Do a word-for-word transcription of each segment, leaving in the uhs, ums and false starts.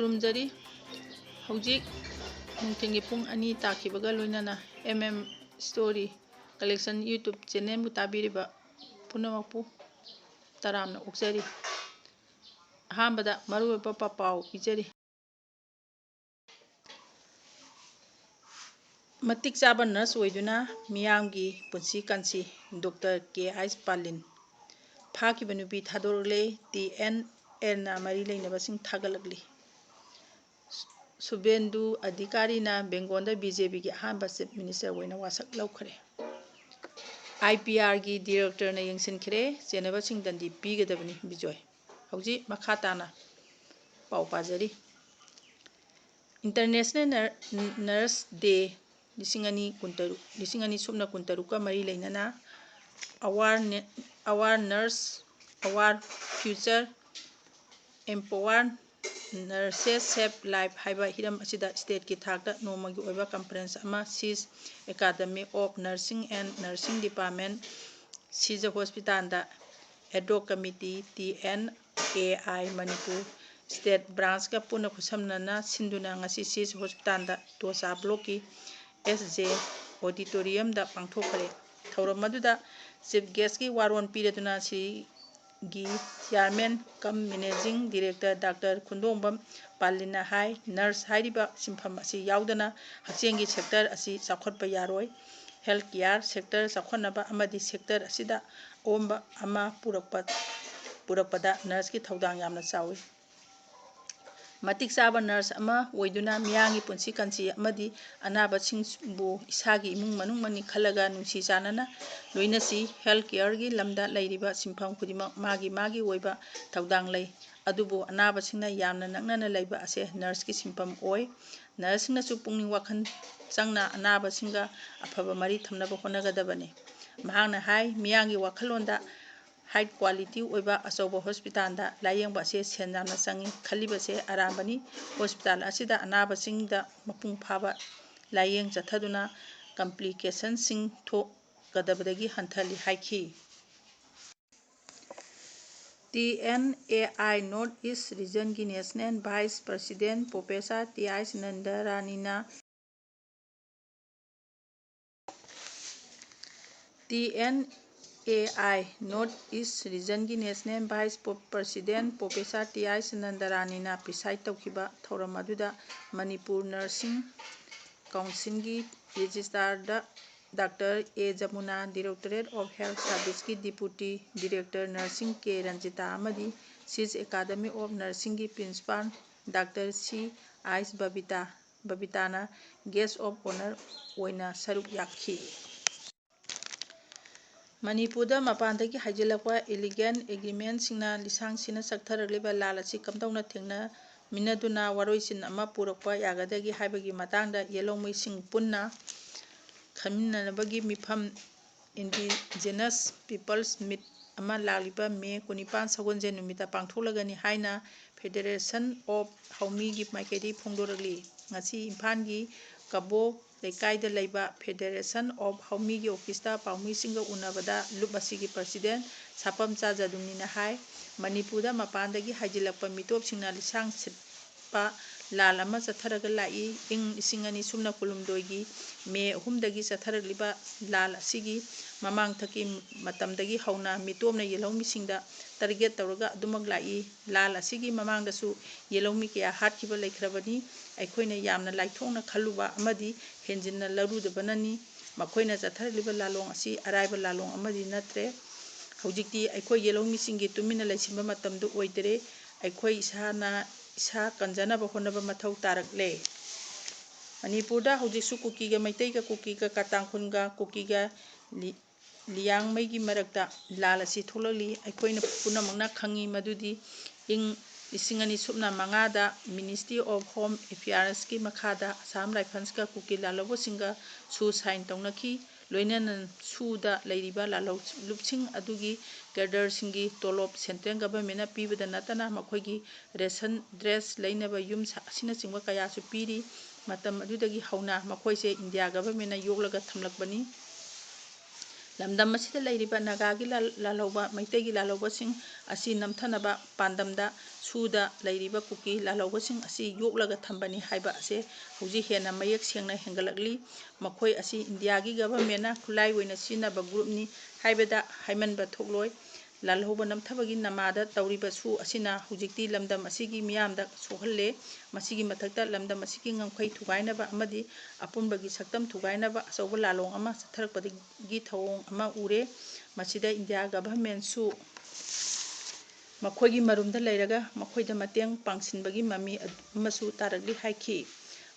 ꯈꯨꯔꯨꯝꯖꯔꯤ꯫ ꯍꯧꯖꯤꯛ ꯅꯨꯡꯊꯤꯜꯒꯤ ꯄꯨꯡ ꯑꯅꯤ ꯇꯥꯈꯤꯕꯒ ꯂꯣꯏꯅꯅ M M Story Collection YouTube channelꯕꯨ ꯇꯥꯕꯤꯔꯤꯕ ꯄꯨꯝꯅꯃꯛꯄꯨ ꯇꯔꯥꯝꯅ ꯑꯣꯛꯆꯔꯤ꯫ ꯑꯍꯥꯟꯕꯗ ꯃꯔꯨꯑꯣꯏꯕ ꯄꯥꯎ ꯄꯤꯖꯔꯤ꯫ ꯃꯇꯤꯛ ꯆꯥꯕ nurse ꯑꯣꯏꯗꯨꯅ ꯃꯤꯌꯥꯝꯒꯤ ꯄꯨꯟꯁꯤ ꯀꯟꯁꯤ Doctor K I ꯄꯥꯂꯤꯟ꯫ ꯐꯥꯈꯤꯕ ꯅꯨꯄꯤ ꯊꯥꯗꯣꯔꯛꯂꯦ, T N Lꯅ ꯃꯔꯤ ꯂꯩꯅꯕꯁꯤꯡ ꯊꯥꯒꯠꯂꯛꯂꯤ꯫ ꯁꯨꯚꯦꯟꯗꯨ ꯑꯙꯤꯀꯥꯔꯤꯅ ꯕꯦꯡꯒꯣꯜꯗ BJPꯒꯤ ꯑꯍꯥꯟꯕ Chief Minister ꯑꯣꯏꯅ ꯋꯥꯁꯛ ꯂꯧꯈ꯭ꯔꯦ꯫ IPRꯒꯤ directorꯅ ꯌꯦꯡꯁꯤꯟꯈ꯭ꯔꯦ, ꯆꯦꯟꯅꯕꯁꯤꯡ ꯗꯟꯗꯤ ꯄꯤꯒꯗꯕꯅꯤ, ꯕꯤꯖꯣꯏ꯫ ꯍꯧꯖꯤꯛ ꯃꯈꯥ ꯇꯥꯅ ꯄꯥꯎ ꯄꯥꯖꯔꯤ꯫ International Nur-, Nurse Day ꯂꯤꯁꯤꯡ ꯑꯅꯤ ꯀꯨꯟꯇꯔꯨꯛ, ꯂꯤꯁꯤꯡ ꯑꯅꯤ ꯁꯨꯞꯅ ꯀꯨꯟꯇꯔꯨꯛꯀ ꯃꯔꯤ ꯂꯩꯅꯅ Our Ne-, Our Nurse, Our Future, Empower Nurses Save Life ꯍꯥꯏꯕ ꯍꯤꯔꯝ ꯑꯁꯤꯗ stateꯀꯤ ꯊꯥꯛꯇ ꯅꯣꯡꯃꯒꯤ ꯑꯣꯏꯕ conference ꯑꯃ CISH Academy of Nursing and Nursing Department, CISH Hospitalꯗ ad hoc committee, T N A I Manipur state branchꯀ ꯄꯨꯟꯅ ꯈꯨꯠꯁꯝꯅꯅ ꯁꯤꯟꯗꯨꯅ ꯉꯁꯤ CISH Hospitalꯗ ꯇꯣꯆꯥ blockꯀꯤ S J auditoriumꯗ ꯄꯥꯡꯊꯣꯛꯈ꯭ꯔꯦ꯫ ꯊꯧꯔꯝ ꯑꯗꯨꯗ chief guestꯀꯤ ꯋꯥꯔꯣꯜ ꯄꯤꯔꯗꯨꯅ ꯁꯤꯒꯤ chairman cum managing director Doctor ꯈꯨꯟꯗꯣꯡꯕꯝ ꯄꯥꯂꯤꯅ ꯍꯥꯏ, nurse ꯍꯥꯏꯔꯤꯕ ꯁꯤꯟꯐꯝ ꯑꯁꯤ ꯌꯥꯎꯗꯅ ꯍꯛꯁꯦꯜꯒꯤ sector ꯑꯁꯤ ꯆꯥꯎꯈꯠꯄ ꯌꯥꯔꯣꯏ꯫ Health care sector ꯆꯥꯎꯈꯠꯅꯕ ꯑꯃꯗꯤ sector ꯑꯁꯤꯗ ꯑꯍꯣꯡꯕ ꯑꯃ ꯄꯨꯔꯛꯄ, ꯄꯨꯔꯛꯄꯗ nurseꯀꯤ ꯊꯧꯗꯥꯡ ꯌꯥꯝꯅ ꯆꯥꯎꯏ꯫ ꯃꯇꯤꯛ ꯆꯥꯕ nurse ꯑꯃ ꯑꯣꯏꯗꯨꯅ ꯃꯤꯌꯥꯝꯒꯤ ꯄꯨꯟꯁꯤ ꯀꯟꯁꯤ ꯑꯃꯗꯤ ꯑꯅꯥꯕꯁꯤꯡꯕꯨ ꯏꯁꯥꯒꯤ ꯏꯃꯨꯡ ꯃꯅꯨꯡꯃꯛꯅꯤ ꯈꯜꯂꯒ ꯅꯨꯡꯁꯤ ꯆꯥꯟꯅꯅ ꯂꯣꯏꯅꯁꯤ꯫ Health careꯒꯤ ꯂꯝꯗ ꯂꯩꯔꯤꯕ ꯁꯤꯟꯐꯝ ꯈꯨꯗꯤꯡꯃꯛ ꯃꯥꯒꯤ ꯃꯥꯒꯤ ꯑꯣꯏꯕ ꯊꯧꯗꯥꯡ ꯂꯩ, ꯑꯗꯨꯕꯨ ꯑꯅꯥꯕꯁꯤꯡꯅ ꯌꯥꯝꯅ ꯅꯛꯅꯅ ꯂꯩꯕ ꯑꯁꯦ nurseꯀꯤ ꯁꯤꯟꯐꯝ ꯑꯣꯏ꯫ Nurseꯁꯤꯡꯅꯁꯨ ꯄꯨꯛꯅꯤꯡ ꯋꯥꯈꯜ ꯆꯪꯅ ꯑꯅꯥꯕꯁꯤꯡꯒ ꯑꯐꯕ ꯃꯔꯤ ꯊꯝꯅꯕ ꯍꯣꯠꯅꯒꯗꯕꯅꯤ꯫ ꯃꯍꯥꯛꯅ ꯍꯥꯏ, ꯃꯤꯌꯥꯝꯒꯤ ꯋꯥꯈꯜꯂꯣꯟꯗ high quality ꯑꯣꯏꯕ ꯑꯆꯧꯕ hospitalꯗ ꯂꯥꯌꯦꯡꯕ ꯑꯁꯦ ꯁꯦꯟ ꯌꯥꯝꯅ ꯆꯪꯏ ꯈꯜꯂꯤꯕꯁꯦ ꯑꯔꯥꯟꯕꯅꯤ꯫ Hospital ꯑꯁꯤꯗ ꯑꯅꯥꯕꯁꯤꯡꯗ ꯃꯄꯨꯡ ꯐꯥꯕ ꯂꯥꯌꯦꯡ ꯆꯠꯊꯗꯨꯅ complicationꯁꯤꯡ ꯊꯣꯛꯀꯗꯕꯗꯒꯤ ꯍꯟꯊꯍꯜꯂꯤ ꯍꯥꯏꯈꯤ꯫ T N A I North East Regionꯒꯤ National Vice President Professor T I ꯁꯅꯟꯗꯔꯥꯅꯤꯅ T N A I North East Regionꯒꯤ National Vice President Professor T I ꯁꯅꯟꯗꯔꯥꯅꯤꯅ preside ꯇꯧꯈꯤꯕ ꯊꯧꯔꯝ ꯑꯗꯨꯗ ꯃꯅꯤꯄꯨꯔ Nursing Councilꯒꯤ Registrarꯗ doctor A Jamuna, Directorate of Health Serviceꯀꯤ Deputy Director Nursing K Ranjita ꯑꯃꯗꯤ ꯁꯤꯖ Academy of Nursingꯒꯤ Principal ꯗꯥꯛꯇꯔ ꯁꯤ ꯑꯥꯏꯁ ꯕꯕꯤꯇꯥ, ꯕꯕꯤꯇꯥꯅ Guest of Honour ꯑꯣꯏꯅ ꯁꯔꯨꯛ ꯌꯥꯈꯤ꯫ ꯃꯅꯤꯄꯨꯔꯗ ꯃꯄꯥꯟꯗꯒꯤ ꯍꯥꯏꯖꯤꯜꯂꯛꯄ illegal immigrantꯁꯤꯡꯅ ꯂꯤꯁꯥꯡ ꯁꯤꯠꯅ ꯆꯠꯊꯔꯛꯂꯤꯕ ꯂꯥꯜ ꯑꯁꯤ ꯀꯝꯗꯧꯅ ꯊꯦꯡꯅꯃꯤꯟꯅꯗꯨꯅ ꯋꯥꯔꯣꯏꯁꯤꯟ ꯑꯃ ꯄꯨꯔꯛꯄ ꯌꯥꯒꯗꯒꯦ ꯍꯥꯏꯕꯒꯤ ꯃꯇꯥꯡꯗ ꯌꯦꯜꯍꯧꯃꯤꯁꯤꯡ ꯄꯨꯟꯅ ꯈꯟꯃꯤꯟꯅꯅꯕꯒꯤ ꯃꯤꯐꯝ Indigenous Peoples Meet ꯑꯃ ꯂꯥꯛꯂꯤꯕ ꯃꯦ ꯀꯨꯟꯅꯤꯄꯥꯟ ꯁꯒꯣꯜꯁꯦꯟ ꯅꯨꯃꯤꯠꯇ ꯄꯥꯡꯊꯣꯛꯂꯒꯅꯤ ꯍꯥꯏꯅ Federation of ꯍꯧꯃꯤꯒꯤ ꯃꯥꯏꯀꯩꯗꯒꯤ ꯐꯣꯡꯗꯣꯔꯛꯂꯤ꯫ ꯉꯁꯤ ꯏꯝꯐꯥꯜꯒꯤ ꯀꯕꯣ ꯂꯩꯀꯥꯏꯗ ꯂꯩꯕ Federation of ꯍꯧꯃꯤꯒꯤ officeꯇ ꯄꯥꯎꯃꯤꯁꯤꯡꯒ ꯎꯅꯕꯗ ꯂꯨꯞ ꯑꯁꯤꯒꯤ President ꯁꯥꯄꯝꯆꯥ ꯖꯗꯨꯡꯅꯤꯅ ꯍꯥꯏ, ꯃꯅꯤꯄꯨꯔꯗ ꯃꯄꯥꯟꯗꯒꯤ ꯍꯥꯏꯖꯤꯜꯂꯛꯄ ꯃꯤꯇꯣꯞꯁꯤꯡꯅ ꯂꯤꯁꯥꯡ ꯁꯤꯠꯄ ꯂꯥꯜ ꯑꯃ ꯆꯠꯊꯔꯒ ꯂꯥꯛꯏ꯫ ꯏꯪ ꯂꯤꯁꯤꯡ ꯑꯅꯤ ꯁꯨꯞꯅ ꯀꯨꯟꯍꯨꯝꯗꯣꯏꯒꯤ ꯃꯦ ꯑꯍꯨꯝꯗꯒꯤ ꯆꯠꯊꯔꯛꯂꯤꯕ ꯂꯥꯜ ꯑꯁꯤꯒꯤ ꯃꯃꯥꯡꯊꯛꯀꯤ ꯃꯇꯝꯗꯒꯤ ꯍꯧꯅ ꯃꯤꯇꯣꯞꯅ ꯌꯦꯜꯍꯧꯃꯤꯁꯤꯡꯗ target ꯇꯧꯔꯒ ꯑꯗꯨꯃꯛ ꯂꯥꯛꯏ꯫ ꯂꯥꯜ ꯑꯁꯤꯒꯤ ꯃꯃꯥꯡꯗꯁꯨ ꯌꯦꯜꯍꯧꯃꯤ ꯀꯌꯥ ꯍꯥꯠꯈꯤꯕ ꯂꯩꯈ꯭ꯔꯕꯅꯤ꯫ ꯑꯩꯈꯣꯏꯅ ꯌꯥꯝꯅ ꯂꯥꯏꯊꯣꯛꯅ ꯈꯜꯂꯨꯕ ꯑꯃꯗꯤ ꯍꯦꯟꯖꯤꯟꯅ ꯂꯧꯔꯨꯗꯕꯅꯅꯤ꯫ ꯃꯈꯣꯏꯅ ꯆꯠꯊꯔꯛꯂꯤꯕ ꯂꯥꯂꯣꯡ ꯑꯁꯤ ꯑꯔꯥꯏꯕ ꯂꯥꯂꯣꯡ ꯑꯃꯗꯤ ꯅꯠꯇ꯭ꯔꯦ꯫ ꯍꯧꯖꯤꯛꯇꯤ ꯑꯩꯈꯣꯏ ꯌꯦꯜꯍꯧꯃꯤꯁꯤꯡꯒꯤ ꯇꯨꯃꯤꯟꯅ ꯂꯩꯁꯤꯟꯕ ꯃꯇꯝꯗꯨ ꯑꯣꯏꯗꯔꯦ꯫ ꯑꯩꯈꯣꯏ ꯏꯁꯥꯅ ꯏꯁꯥ ꯀꯟꯖꯅꯕ ꯍꯣꯠꯅꯕ ꯃꯊꯧ ꯇꯥꯔꯛꯂꯦ꯫ ꯃꯅꯤꯄꯨꯔꯗ ꯍꯧꯖꯤꯛꯁꯨ ꯀꯨꯀꯤꯒ ꯃꯩꯇꯩꯒ, ꯀꯨꯀꯤꯒ ꯀꯇꯥꯡꯈꯨꯜꯒ, ꯀꯨꯀꯤꯒ ꯂꯤ-, ꯂꯤꯌꯥꯡꯃꯩꯒꯤ ꯃꯔꯛꯇ ꯂꯥꯜ ꯑꯁꯤ ꯊꯣꯛꯂꯛꯂꯤ꯫ ꯑꯩꯈꯣꯏꯅ ꯄꯨꯝꯅꯃꯛꯅ ꯈꯪꯉꯤ ꯃꯗꯨꯗꯤ ꯏꯪ ꯂꯤꯁꯤꯡ ꯑꯅꯤ ꯁꯨꯞꯅ ꯃꯉꯥꯗ Ministry of Home Affairsꯀꯤ ꯃꯈꯥꯗ Assam Riflesꯀ ꯀꯨꯀꯤ ꯂꯥꯜꯍꯧꯕꯁꯤꯡꯒꯁꯨ sign ꯇꯧꯅꯈꯤ꯫ ꯂꯣꯏꯅꯅ ꯁꯨꯗ ꯂꯩꯔꯤꯕ ꯂꯥꯜꯍꯧ-, ꯂꯨꯞꯁꯤꯡ ꯑꯗꯨꯒꯤ cadreꯁꯤꯡꯒꯤ ꯇꯣꯂꯣꯞ central governmentꯅ ꯄꯤꯕꯗ ꯅꯠꯇꯅ ꯃꯈꯣꯏꯒꯤ ration, dress ꯂꯩꯅꯕ ꯌꯨꯝ ꯁꯥ-, ꯑꯁꯤꯅꯆꯤꯡꯕ ꯀꯌꯥꯁꯨ ꯄꯤꯔꯤ꯫ ꯃꯇꯝ ꯑꯗꯨꯗꯒꯤ ꯍꯧꯅ ꯃꯈꯣꯏꯁꯦ ꯏꯟꯗꯤꯌꯥ governmentꯅ ꯌꯣꯛꯂꯒ ꯊꯝꯂꯛꯄꯅꯤ꯫ ꯂꯝꯗꯝ ꯑꯁꯤꯗ ꯂꯩꯔꯤꯕ ꯅꯥꯒꯥꯒꯤ ꯂꯥꯜ-, ꯂꯥꯜꯍꯧꯕ, ꯃꯩꯇꯩꯒꯤ ꯂꯥꯜꯍꯧꯕꯁꯤꯡ ꯑꯁꯤ ꯅꯝꯊꯅꯕ ꯄꯥꯟꯗꯝꯗ ꯁꯨꯗ ꯂꯩꯔꯤꯕ ꯀꯨꯀꯤ ꯂꯥꯜꯍꯧꯕꯁꯤꯡ ꯑꯁꯤ ꯌꯣꯛꯂꯒ ꯊꯝꯕꯅꯤ ꯍꯥꯏꯕ ꯑꯁꯦ ꯍꯧꯖꯤꯛ ꯍꯦꯟꯅ ꯃꯌꯦꯛ ꯁꯦꯡꯅ ꯍꯦꯟꯒꯠꯂꯛꯂꯤ꯫ ꯃꯈꯣꯏ ꯑꯁꯤ ꯏꯟꯗꯤꯌꯥꯒꯤ ꯒꯚꯔꯟꯃꯦꯟꯅ ꯈꯨꯠꯂꯥꯏ ꯑꯣꯏꯅ ꯁꯤꯖꯤꯟꯅꯕ ꯒ꯭ꯔꯨꯞꯅꯤ ꯍꯥꯏꯕꯗ ꯍꯥꯏꯃꯟꯕ ꯊꯣꯛꯂꯣꯏ꯫ ꯂꯥꯜꯍꯧꯕ ꯅꯝꯊꯕꯒꯤ ꯅꯃꯥꯗ ꯇꯧꯔꯤꯕ ꯁꯨ ꯑꯁꯤꯅ ꯍꯧꯖꯤꯛꯇꯤ ꯂꯝꯗꯝ ꯑꯁꯤꯒꯤ ꯃꯤꯌꯥꯝꯗ ꯁꯣꯛꯍꯜꯂꯦ꯫ ꯃꯁꯤꯒꯤ ꯃꯊꯛꯇ ꯂꯝꯗꯝ ꯑꯁꯤꯒꯤ ꯉꯝꯈꯩ ꯊꯨꯒꯥꯏꯅꯕ ꯑꯃꯗꯤ ꯑꯄꯨꯟꯕꯒꯤ ꯁꯛꯇꯝ ꯊꯨꯒꯥꯏꯅꯕ ꯑꯆꯧꯕ ꯂꯥꯂꯣꯡ ꯑꯃ ꯆꯠꯊꯔꯛꯄꯗꯒꯤ ꯊꯧꯑꯣꯡ ꯑꯃ ꯎꯔꯦ꯫ ꯃꯁꯤꯗ ꯏꯟꯗꯤꯌꯥ ꯒꯚꯔꯟꯃꯦꯟꯁꯨ ꯃꯈꯣꯏꯒꯤ ꯃꯔꯨꯝꯗ ꯂꯩꯔꯒ ꯃꯈꯣꯏꯗ ꯃꯇꯦꯡ ꯄꯥꯡꯁꯤꯟꯕꯒꯤ ꯃꯃꯤ ꯑꯃꯁꯨ ꯇꯥꯔꯛꯂꯤ ꯍꯥꯏꯈꯤ꯫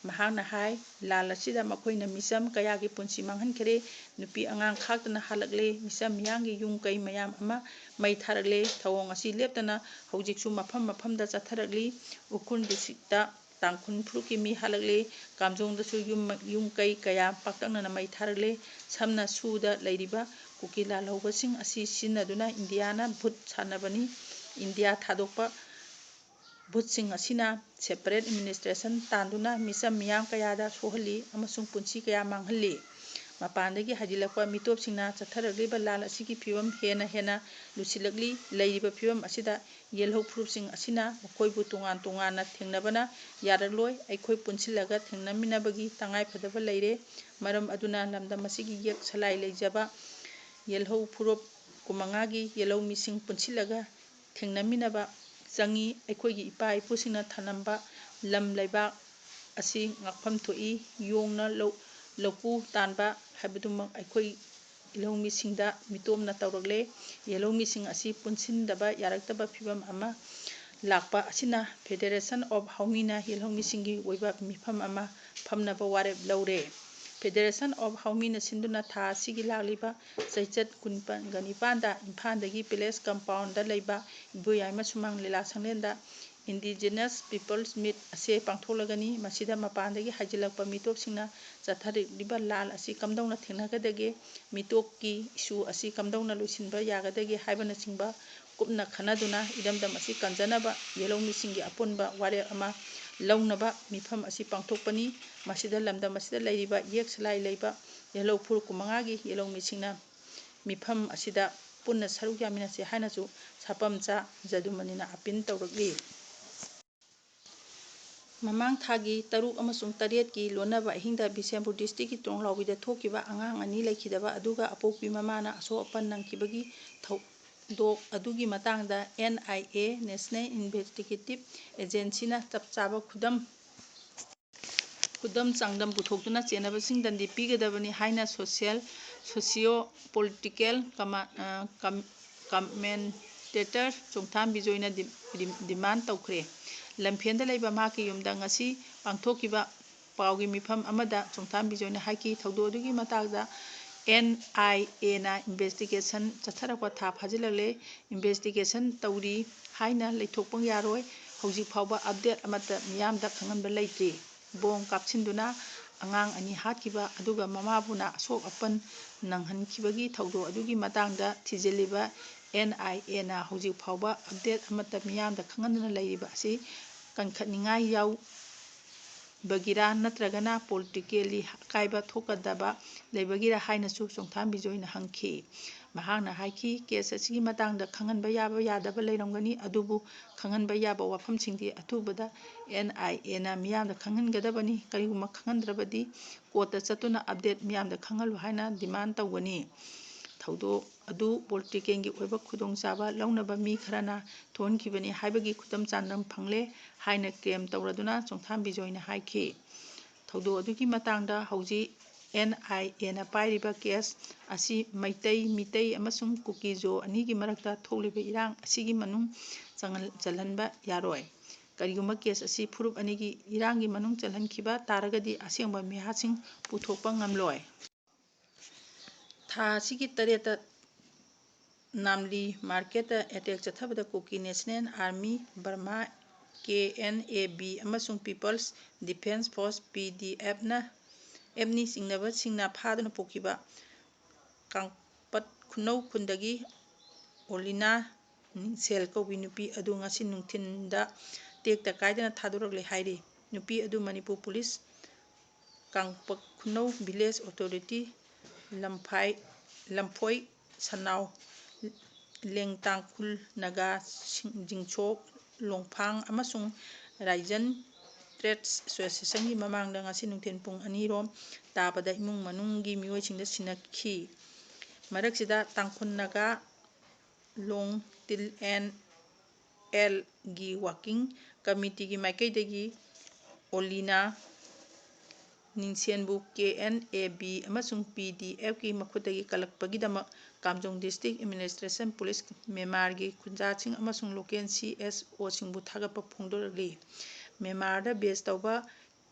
ꯃꯍꯥꯛꯅ ꯍꯥꯏ, ꯂꯥꯟ ꯑꯁꯤꯗ ꯃꯈꯣꯏꯅ ꯃꯤꯆꯝ ꯀꯌꯥꯒꯤ ꯄꯨꯟꯁꯤ ꯃꯥꯡꯍꯟꯈꯔꯦ, ꯅꯨꯄꯤ ꯑꯉꯥꯡ ꯈꯥꯛꯇꯅ ꯍꯜꯂꯛꯂꯦ, ꯃꯤꯆꯝ ꯃꯤꯌꯥꯝꯒꯤ ꯌꯨꯝ ꯀꯩ ꯃꯌꯥꯝ ꯑꯃ ꯃꯩ ꯊꯥꯔꯛꯂꯦ꯫ ꯊꯧꯑꯣꯡ ꯑꯁꯤ ꯂꯦꯞꯇꯅ ꯍꯧꯖꯤꯛꯁꯨ ꯃꯐꯝ ꯃꯐꯝꯗ ꯆꯠꯊꯔꯛꯂꯤ꯫ ꯎꯈ꯭ꯔꯨꯜ ꯗꯤꯁꯇ꯭ꯔꯤꯛꯇ ꯇꯥꯡꯈꯨꯜ ꯐꯨꯔꯨꯞꯀꯤ ꯃꯤ ꯍꯜꯂꯛꯂꯦ꯫ ꯀꯥꯝꯖꯣꯡꯗꯁꯨ ꯌꯨꯝ, ꯌꯨꯝ ꯀꯩ ꯀꯌꯥ ꯄꯥꯛꯇꯛꯅꯅ ꯃꯩ ꯊꯥꯔꯛꯂꯦ꯫ ꯁꯝꯅ ꯁꯨꯗ ꯂꯩꯔꯤꯕ ꯀꯨꯀꯤ ꯂꯥꯜꯍꯧꯕꯁꯤꯡ ꯑꯁꯤ ꯁꯤꯖꯤꯟꯅꯗꯨꯅ ꯏꯟꯗꯤꯌꯥꯅ ꯚꯨꯠ ꯁꯥꯟꯅꯕꯅꯤ꯫ ꯏꯟꯗꯤꯌꯥ ꯊꯥꯗꯣꯛꯄ ꯚꯨꯠꯁꯤꯡ ꯑꯁꯤꯅ separate administration ꯇꯥꯟꯗꯨꯅ ꯃꯤꯆꯝ ꯃꯤꯌꯥꯝ ꯀꯌꯥꯗ ꯁꯣꯛꯍꯜꯂꯤ ꯑꯃꯁꯨꯡ ꯄꯨꯟꯁꯤ ꯀꯌꯥ ꯃꯥꯡꯍꯜꯂꯤ꯫ ꯃꯄꯥꯟꯗꯒꯤ ꯍꯥꯏꯖꯤꯜꯂꯛꯄ ꯃꯤꯇꯣꯞꯁꯤꯡꯅ ꯆꯠꯊꯔꯛꯂꯤꯕ ꯂꯥꯟ ꯑꯁꯤꯒꯤ ꯐꯤꯕꯝ ꯍꯦꯟꯅ ꯍꯦꯟꯅ ꯂꯨꯁꯤꯜꯂꯛꯂꯤ꯫ ꯂꯩꯔꯤꯕ ꯐꯤꯕꯝ ꯑꯁꯤꯗ ꯌꯦꯜꯍꯧ ꯐꯨꯔꯨꯞꯁꯤꯡ ꯑꯁꯤꯅ ꯃꯈꯣꯏꯕꯨ ꯇꯣꯉꯥꯟ ꯇꯣꯉꯥꯟꯅ ꯊꯦꯡꯅꯕꯅ ꯌꯥꯔꯛꯂꯣꯏ꯫ ꯑꯩꯈꯣꯏ ꯄꯨꯟꯁꯤꯜꯂꯒ ꯊꯦꯡꯅꯃꯤꯟꯅꯕꯒꯤ ꯇꯉꯥꯏꯐꯗꯕ ꯂꯩꯔꯦ꯫ ꯃꯔꯝ ꯑꯗꯨꯅ ꯂꯝꯗꯝ ꯑꯁꯤꯒꯤ ꯌꯦꯛ ꯁꯂꯥꯏ ꯂꯩꯖꯕ ꯌꯦꯜꯍꯧ ꯐꯨꯔꯨꯞ ꯀꯨꯟꯃꯉꯥꯒꯤ ꯌꯦꯜꯍꯧ ꯃꯤꯁꯤꯡ ꯄꯨꯟꯁꯤꯜꯂꯒ ꯊꯦꯡꯅꯃꯤꯟꯅꯕ ꯆꯪꯉꯤ꯫ ꯑꯩꯈꯣꯏꯒꯤ ꯏꯄꯥ ꯏꯄꯨꯁꯤꯡꯅ ꯊꯝꯂꯝꯕ ꯂꯝ ꯂꯩꯕꯥꯛ ꯑꯁꯤ ꯉꯥꯛꯐꯝ ꯊꯣꯛꯏ꯫ ꯌꯣꯡꯅ ꯂꯧ-, ꯂꯧꯄꯨ ꯇꯥꯟꯕ ꯍꯥꯏꯕꯗꯨꯃꯛ ꯑꯩꯈꯣꯏ ꯌꯦꯜꯍꯧꯃꯤꯁꯤꯡꯗ ꯃꯤꯇꯣꯞꯅ ꯇꯧꯔꯛꯂꯦ꯫ ꯌꯦꯜꯍꯧꯃꯤꯁꯤꯡ ꯑꯁꯤ ꯄꯨꯟꯁꯤꯟꯗꯕ ꯌꯥꯔꯛꯇꯕ ꯐꯤꯕꯝ ꯑꯃ ꯂꯥꯛꯄ ꯑꯁꯤꯅ Federation of ꯍꯥꯎꯃꯤꯅ ꯌꯦꯜꯍꯧꯃꯤꯁꯤꯡꯒꯤ ꯑꯣꯏꯕ ꯃꯤꯐꯝ ꯑꯃ ꯐꯝꯅꯕ ꯋꯥꯔꯦꯞ ꯂꯧꯔꯦ꯫ Federation of ꯍꯥꯎꯃꯤꯅ ꯁꯤꯟꯗꯨꯅ ꯊꯥ ꯑꯁꯤꯒꯤ ꯂꯥꯛꯂꯤꯕ ꯆꯩꯆꯠ ꯀꯨꯟꯅꯤꯄꯥꯟꯗ ꯏꯝꯐꯥꯜꯗꯒꯤ Palace Compoundꯗ ꯂꯩꯕ ꯏꯕꯣꯌꯥꯏꯃ ꯁꯨꯃꯥꯡ ꯂꯤꯂꯥ ꯁꯪꯂꯦꯟꯗ Indigenous Peoples Meet ꯑꯁꯦ ꯄꯥꯡꯊꯣꯛꯂꯒꯅꯤ꯫ ꯃꯁꯤꯗ ꯃꯄꯥꯟꯗꯒꯤ ꯍꯥꯏꯖꯤꯜꯂꯛꯄ ꯃꯤꯇꯣꯞꯁꯤꯡꯅ ꯆꯠꯊꯔꯛꯂꯤꯕ ꯂꯥꯟ ꯑꯁꯤ ꯀꯝꯗꯧꯅ ꯊꯦꯡꯅꯒꯗꯒꯦ, ꯃꯤꯇꯣꯞꯀꯤ issue ꯑꯁꯤ ꯀꯝꯗꯧꯅ ꯂꯣꯏꯁꯤꯟꯕ ꯌꯥꯒꯗꯒꯦ ꯍꯥꯏꯕꯅꯆꯤꯡꯕ ꯀꯨꯞꯅ ꯈꯟꯅꯗꯨꯅ ꯏꯔꯝꯗꯝ ꯑꯁꯤ ꯀꯟꯖꯅꯕ ꯌꯦꯜꯍꯧꯃꯤꯁꯤꯡꯒꯤ ꯑꯄꯨꯟꯕ ꯋꯥꯔꯦꯞ ꯑꯃ ꯂꯧꯅꯕ ꯃꯤꯐꯝ ꯑꯁꯤ ꯄꯥꯡꯊꯣꯛꯄꯅꯤ꯫ ꯃꯁꯤꯗ ꯂꯝꯗꯝ ꯑꯁꯤꯗ ꯂꯩꯔꯤꯕ ꯌꯦꯛ ꯁꯂꯥꯏ ꯂꯩꯕ ꯌꯦꯜꯍꯧ ꯐꯨꯔꯨꯞ ꯀꯨꯟꯃꯉꯥꯒꯤ ꯌꯦꯜꯍꯧꯃꯤꯁꯤꯡꯅ ꯃꯤꯐꯝ ꯑꯁꯤꯗ ꯄꯨꯟꯅ ꯁꯔꯨꯛ ꯌꯥꯃꯤꯟꯅꯁꯤ ꯍꯥꯏꯅꯁꯨ ꯁꯥꯄꯝꯆꯥ ꯖꯗꯨꯃꯅꯤꯅ ꯑꯄꯤꯜ ꯇꯧꯔꯛꯂꯤ꯫ ꯃꯃꯥꯡ ꯊꯥꯒꯤ ꯇꯔꯨꯛ ꯑꯃꯁꯨꯡ ꯇꯔꯦꯠꯀꯤ ꯂꯣꯟꯅꯕ ꯑꯍꯤꯡꯗ ꯕꯤꯁꯦꯝꯄꯨꯔ ꯗꯤꯁꯇ꯭ꯔꯤꯛꯀꯤ ꯇꯣꯡꯂꯥꯎꯕꯤꯗ ꯊꯣꯛꯈꯤꯕ ꯑꯉꯥꯡ ꯑꯅꯤ ꯂꯩꯈꯤꯗꯕ ꯑꯗꯨꯒ ꯑꯄꯣꯛꯄꯤ ꯃꯃꯥꯅ ꯑꯁꯣꯛ ꯑꯄꯟ ꯅꯪꯈꯤꯕꯒꯤ ꯊꯧꯗꯣꯛ ꯑꯗꯨꯒꯤ ꯃꯇꯥꯡꯗ N I A, National Investigative Agencyꯅ ꯆꯞ ꯆꯥꯕ ꯈꯨꯗꯝ ꯈꯨꯗꯝ ꯆꯥꯡꯗꯝ ꯄꯨꯊꯣꯛꯇꯨꯅ ꯆꯦꯟꯅꯕꯁꯤꯡ ꯗꯟꯗꯤ ꯄꯤꯒꯗꯕꯅꯤ ꯍꯥꯏꯅ social, socio political comma-, ꯑ, com-, commentator ꯆꯣꯡꯊꯥꯝ ꯕꯤꯖꯣꯏꯅ ꯗꯤ-, ꯗꯤ-, demand ꯇꯧꯈ꯭ꯔꯦ꯫ ꯂꯝꯐꯦꯜꯗ ꯂꯩꯕ ꯃꯍꯥꯛꯀꯤ ꯌꯨꯝꯗ ꯉꯁꯤ ꯄꯥꯡꯊꯣꯛꯈꯤꯕ ꯄꯥꯎꯒꯤ ꯃꯤꯐꯝ ꯑꯃꯗ ꯆꯣꯡꯊꯥꯝ ꯕꯤꯖꯣꯏꯅ ꯍꯥꯏꯈꯤ, ꯊꯧꯗꯣꯛ ꯑꯗꯨꯒꯤ ꯃꯇꯥꯡꯗ N I Aꯅ investigation ꯆꯠꯊꯔꯛꯄ ꯊꯥ ꯐꯥꯖꯤꯜꯂꯛꯂꯦ꯫ Investigation ꯇꯧꯔꯤ ꯍꯥꯏꯅ ꯂꯩꯊꯣꯛꯄ ꯌꯥꯔꯣꯏ꯫ ꯍꯧꯖꯤꯛ ꯐꯥꯎꯕ update ꯑꯃꯠꯇ ꯃꯤꯌꯥꯝꯗ ꯈꯪꯍꯟꯕ ꯂꯩꯇ꯭ꯔꯤ꯫ ꯕꯣꯝ ꯀꯥꯞꯁꯤꯟꯗꯨꯅ ꯑꯉꯥꯡ ꯑꯅꯤ ꯍꯥꯠꯈꯤꯕ ꯑꯗꯨꯒ ꯃꯃꯥꯕꯨꯅ ꯑꯁꯣꯛ ꯑꯄꯟ ꯅꯪꯍꯟꯈꯤꯕꯒꯤ ꯊꯧꯗꯣꯛ ꯑꯗꯨꯒꯤ ꯃꯇꯥꯡꯗ ꯊꯤꯖꯤꯜꯂꯤꯕ N I Aꯅ ꯍꯧꯖꯤꯛ ꯐꯥꯎꯕ update ꯑꯃꯠꯇ ꯃꯤꯌꯥꯝꯗ ꯈꯪꯍꯟꯗꯅ ꯂꯩꯔꯤꯕ ꯑꯁꯤ ꯀꯟꯈꯠꯅꯤꯡꯉꯥꯏ ꯌꯥꯎꯕꯒꯤꯔꯥ ꯅꯠꯇ꯭ꯔꯒꯅ politically ꯑꯀꯥꯏꯕ ꯊꯣꯛꯀꯗꯕ ꯂꯩꯕꯒꯤꯔꯥ ꯍꯥꯏꯅꯁꯨ ꯆꯣꯡꯊꯥꯝ ꯕꯤꯖꯣꯏꯅ ꯍꯪꯈꯤ꯫ ꯃꯍꯥꯛꯅ ꯍꯥꯏꯈꯤ, case ꯑꯁꯤꯒꯤ ꯃꯇꯥꯡꯗ ꯈꯪꯍꯟꯕ ꯌꯥꯕ ꯌꯥꯗꯕ ꯂꯩꯔꯝꯒꯅꯤ, ꯑꯗꯨꯕꯨ ꯈꯪꯍꯟꯕ ꯌꯥꯕ ꯋꯥꯐꯝꯁꯤꯡꯗꯤ ꯑꯊꯨꯕꯗ N I Aꯅ ꯃꯤꯌꯥꯝꯗ ꯈꯪꯍꯟꯒꯗꯕꯅꯤ꯫ ꯀꯔꯤꯒꯨꯝꯕ ꯈꯪꯍꯟꯗ꯭ꯔꯕꯗꯤ courtꯇ ꯆꯠꯇꯨꯅ update ꯃꯤꯌꯥꯝꯗ ꯈꯪꯍꯜꯂꯨ ꯍꯥꯏꯅ demand ꯇꯧꯒꯅꯤ꯫ ꯊꯧꯗꯣꯛ ꯑꯗꯨ politicalꯒꯤ ꯑꯣꯏꯕ ꯈꯨꯗꯣꯡꯆꯥꯕ ꯂꯧꯅꯕ ꯃꯤ ꯈꯔꯅ ꯊꯣꯛꯍꯟꯈꯤꯕꯅꯤ ꯍꯥꯏꯕꯒꯤ ꯈꯨꯗꯝ ꯆꯥꯡꯗꯝ ꯐꯪꯂꯦ ꯍꯥꯏꯅ claim ꯇꯧꯔꯗꯨꯅ ꯆꯣꯡꯊꯥꯝ ꯕꯤꯖꯣꯏꯅ ꯍꯥꯏꯈꯤ꯫ ꯊꯧꯗꯣꯛ ꯑꯗꯨꯒꯤ ꯃꯇꯥꯡꯗ ꯍꯧꯖꯤꯛ N I Aꯅ ꯄꯥꯏꯔꯤꯕ case ꯑꯁꯤ ꯃꯩꯇꯩ, ꯃꯤꯇꯩ ꯑꯃꯁꯨꯡ ꯀꯨꯀꯤ-ꯖꯣ ꯑꯅꯤꯒꯤ ꯃꯔꯛꯇ ꯊꯣꯛꯂꯤꯕ ꯏꯔꯥꯡ ꯑꯁꯤꯒꯤ ꯃꯅꯨꯡ ꯆꯪꯍꯟ-, ꯆꯜꯍꯟꯕ ꯌꯥꯔꯣꯏ꯫ ꯀꯔꯤꯒꯨꯝꯕ case ꯑꯁꯤ ꯐꯨꯔꯨꯞ ꯑꯅꯤꯒꯤ ꯏꯔꯥꯡꯒꯤ ꯃꯅꯨꯡ ꯆꯜꯍꯟꯈꯤꯕ ꯇꯥꯔꯒꯗꯤ ꯑꯁꯦꯡꯕ ꯃꯤꯍꯥꯠꯁꯤꯡ ꯄꯨꯊꯣꯛꯄ ꯉꯝꯂꯣꯏ꯫ ꯊꯥ ꯑꯁꯤꯒꯤ ꯇꯔꯦꯠꯇ ꯅꯥꯝꯂꯤ marketꯇ attack ꯆꯠꯊꯕꯗ Kuki National Army, Burma, K N A B ꯑꯃꯁꯨꯡ People's Defence Force, P D Fꯅ, Fꯅꯤ ꯆꯤꯡꯅꯕꯁꯤꯡꯅ ꯐꯥꯗꯨꯅ ꯄꯨꯈꯤꯕ ꯀꯥꯡꯄꯠ ꯈꯨꯅꯧ ꯈꯨꯟꯗꯒꯤ ꯑꯣꯂꯤꯅꯥ ꯅꯤꯡꯁꯦꯜ ꯀꯧꯕꯤ ꯅꯨꯄꯤ ꯑꯗꯨ ꯉꯁꯤ ꯅꯨꯡꯊꯤꯟꯗ ꯇꯦꯛꯇ ꯀꯥꯏꯗꯅ ꯊꯥꯗꯣꯔꯛꯂꯦ ꯍꯥꯏꯔꯤ꯫ ꯅꯨꯄꯤ ꯑꯗꯨ ꯃꯅꯤꯄꯨꯔ ꯄꯨꯂꯤꯁ ꯀꯥꯡꯄꯠ ꯈꯨꯅꯧ village authority ꯂꯝꯐꯥꯏ, ꯂꯝꯐꯣꯏ ꯁꯅꯥꯎ, ꯂꯦꯡ ꯇꯥꯡꯈꯨꯜ ꯅꯥꯒꯥ, ꯁꯤꯡ-, ꯖꯤꯡꯁꯣꯛ, ꯂꯣꯡꯐꯥꯡ ꯑꯃꯁꯨꯡ ꯔꯥꯏꯖꯟ ꯇ꯭ꯔꯦꯗꯁ ꯑꯦꯁꯣꯁꯤꯌꯦꯁꯟꯒꯤ ꯃꯃꯥꯡꯗ ꯉꯁꯤ ꯅꯨꯡꯊꯤꯜ ꯄꯨꯡ ꯑꯅꯤꯔꯣꯝ ꯇꯥꯕꯗ ꯏꯃꯨꯡ ꯃꯅꯨꯡꯒꯤ ꯃꯤꯑꯣꯏꯁꯤꯡꯗ ꯁꯤꯟꯅꯈꯤ꯫ ꯃꯔꯛꯁꯤꯗ ꯇꯥꯡꯈꯨꯜ ꯅꯥꯒꯥ ꯂꯣꯡ ꯇꯤꯜ ꯑꯦꯟ ꯑꯦꯜꯒꯤ ꯋꯥꯔꯀꯤꯡ ꯀꯃꯤꯇꯤꯒꯤ ꯃꯥꯏꯀꯩꯗꯒꯤ ꯑꯣꯂꯤꯅꯥ ꯅꯤꯡꯁꯦꯟꯕꯨ ꯀꯦ ꯑꯦꯟ ꯑꯦ ꯕꯤ ꯑꯃꯁꯨꯡ ꯄꯤ ꯗꯤ ꯑꯦꯐꯀꯤ ꯃꯈꯨꯠꯇꯒꯤ ꯀꯜꯂꯛꯄꯒꯤꯗꯃꯛ ꯀꯥꯝꯖꯣꯡ ꯗꯤꯁꯇ꯭ꯔꯤꯛ ꯑꯦꯗꯃꯤꯅꯤꯁꯇ꯭ꯔꯦꯁꯟ ꯄꯨꯂꯤꯁ, ꯃ꯭ꯌꯥꯟꯃꯥꯔꯒꯤ ꯈꯨꯟꯖꯥꯁꯤꯡ ꯑꯃꯁꯨꯡ ꯂꯣꯀꯦꯜ ꯁꯤ ꯑꯦꯁ ꯑꯣꯁꯤꯡꯕꯨ ꯊꯥꯒꯠꯄ ꯐꯣꯡꯗꯣꯔꯛꯂꯤ꯫ ꯃ꯭ꯌꯥꯟꯃꯥꯔꯗ ꯕꯦꯖ ꯇꯧꯕ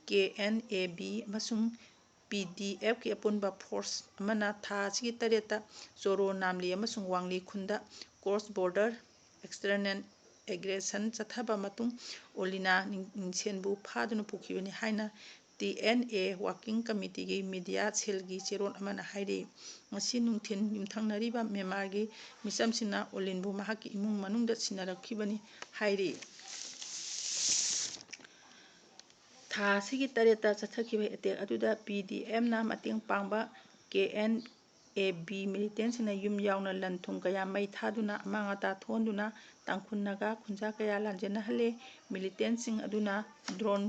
ꯀꯦ ꯑꯦꯟ ꯑꯦ ꯕꯤ ꯑꯃꯁꯨꯡ ꯄꯤ ꯗꯤ ꯑꯦꯐꯀꯤ ꯑꯄꯨꯟꯕ ꯐꯣꯔꯁ ꯑꯃꯅ ꯊꯥ ꯑꯁꯤꯒꯤ ꯇꯔꯦꯠꯇ ꯆꯣꯔꯣ ꯅꯥꯝꯂꯤ ꯑꯃꯁꯨꯡ ꯋꯥꯡꯂꯤ ꯈꯨꯟꯗ ꯀ꯭ꯔꯣꯁ ꯕꯣꯔꯗꯔ ꯑꯦꯛꯁꯇꯔꯅꯦꯜ ꯑꯦꯒ꯭ꯔꯦꯁꯟ ꯆꯠꯊꯕ ꯃꯇꯨꯡ ꯑꯣꯂꯤꯅꯥ ꯅꯤꯡ-, ꯅꯤꯡꯁꯦꯟꯕꯨ ꯐꯥꯗꯨꯅ ꯄꯨꯈꯤꯕꯅꯤ ꯍꯥꯏꯅ ꯇꯤ ꯑꯦꯟ ꯑꯦ ꯋꯥꯔꯀꯤꯡ ꯀꯃꯤꯇꯤꯒꯤ ꯃꯤꯗꯤꯌꯥ ꯁꯦꯜꯒꯤ ꯆꯦꯔꯣꯜ ꯑꯃꯅ ꯍꯥꯏꯔꯤ꯫ ꯉꯁꯤ ꯅꯨꯡꯊꯤꯜ ꯌꯨꯝꯊꯪꯅꯔꯤꯕ ꯃ꯭ꯌꯥꯟꯃꯥꯔꯒꯤ ꯃꯤꯆꯝꯁꯤꯡꯅ ꯑꯣꯂꯤꯟꯕꯨ ꯃꯍꯥꯛꯀꯤ ꯏꯃꯨꯡ ꯃꯅꯨꯡꯗ ꯁꯤꯟꯅꯔꯛꯈꯤꯕꯅꯤ ꯍꯥꯏꯔꯤ꯫ ꯊꯥ ꯑꯁꯤꯒꯤ ꯇꯔꯦꯠꯇ ꯆꯠꯊꯈꯤꯕ ꯑꯦꯇꯦꯛ ꯑꯗꯨꯗ ꯄꯤ ꯗꯤ ꯑꯦꯐꯅ ꯃꯇꯦꯡ ꯄꯥꯡꯕ ꯀꯦ ꯑꯦꯟ ꯑꯦ ꯕꯤ ꯃꯤꯂꯤꯇꯦꯟꯁꯤꯡꯅ ꯌꯨꯝ ꯌꯥꯎꯅ ꯂꯟ ꯊꯨꯝ ꯀꯌꯥ ꯃꯩ ꯊꯥꯗꯨꯅ ꯑꯃꯥꯡ ꯑꯇꯥ ꯊꯣꯛꯍꯟꯗꯨꯅ ꯇꯥꯡꯈꯨꯜ ꯅꯥꯒꯥ ꯈꯨꯟꯖꯥ ꯀꯌꯥ ꯂꯥꯟꯖꯦꯟꯅꯍꯜꯂꯦ꯫ ꯃꯤꯂꯤꯇꯦꯟꯁꯤꯡ ꯑꯗꯨꯅ ꯗ꯭ꯔꯣꯟ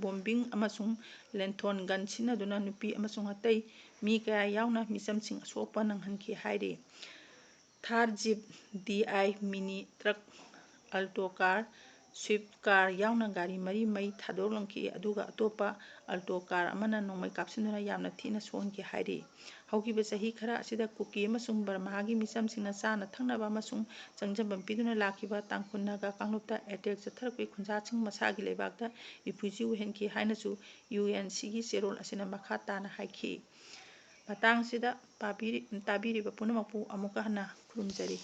ꯕꯣꯝꯕꯤꯡ ꯑꯃꯁꯨꯡ ꯂꯦꯟꯊꯣꯟ ꯒꯟ ꯁꯤꯖꯤꯟꯅꯗꯨꯅ ꯅꯨꯄꯤ ꯑꯃꯁꯨꯡ ꯑꯇꯩ ꯃꯤ ꯀꯌꯥ ꯌꯥꯎꯅ ꯃꯤꯆꯝꯁꯤꯡ ꯑꯁꯣꯛꯄ ꯅꯪꯍꯟꯈꯤ ꯍꯥꯏꯔꯤ꯫ Thar jeep, D I mini truck, Alto car, Swift car ꯌꯥꯎꯅ ꯒꯥꯔꯤ ꯃꯔꯤ ꯃꯩ ꯊꯥꯗꯣꯛꯂꯝꯈꯤ, ꯑꯗꯨꯒ ꯑꯇꯣꯞꯄ ꯑꯜꯇꯣ ꯀꯥꯔ ꯑꯃꯅ ꯅꯣꯡꯃꯩ ꯀꯥꯞꯁꯤꯟꯗꯨꯅ ꯌꯥꯝꯅ ꯊꯤꯅ ꯁꯣꯛꯍꯟꯈꯤ ꯍꯥꯏꯔꯤ꯫ ꯍꯧꯈꯤꯕ ꯆꯍꯤ ꯈꯔ ꯑꯁꯤꯗ ꯀꯨꯀꯤ ꯑꯃꯁꯨꯡ ꯕꯔꯃꯥꯒꯤ ꯃꯤꯆꯝꯁꯤꯡꯅ ꯆꯥꯅ ꯊꯛꯅꯕ ꯑꯃꯁꯨꯡ ꯆꯪꯖꯐꯝ ꯄꯤꯗꯨꯅ ꯂꯥꯛꯈꯤꯕ ꯇꯥꯡꯈꯨꯜ ꯅꯥꯒꯥ ꯀꯥꯡꯂꯨꯞꯇ ꯑꯦꯇꯦꯛ ꯆꯠꯊꯔꯛꯄꯒꯤ ꯈꯨꯟꯖꯥꯁꯤꯡ ꯃꯁꯥꯒꯤ ꯂꯩꯕꯥꯛꯇ ꯔꯤꯐ꯭ꯌꯨꯖꯤ ꯑꯣꯏꯍꯟꯈꯤ ꯍꯥꯏꯅꯁꯨ ꯌꯨ ꯑꯦꯟ ꯁꯤꯒꯤ ꯆꯦꯔꯣꯜ ꯑꯁꯤꯅ ꯃꯈꯥ ꯇꯥꯅ ꯍꯥꯏꯈꯤ꯫ ꯃꯇꯥꯡꯁꯤꯗ ꯄꯥꯕꯤꯔꯤ-, ꯇꯥꯕꯤꯔꯤꯕ ꯄꯨꯝꯅꯃꯛꯄꯨ ꯑꯃꯨꯛꯀ ꯍꯟꯅ ꯈꯨꯔꯨꯝꯖꯔꯤ꯫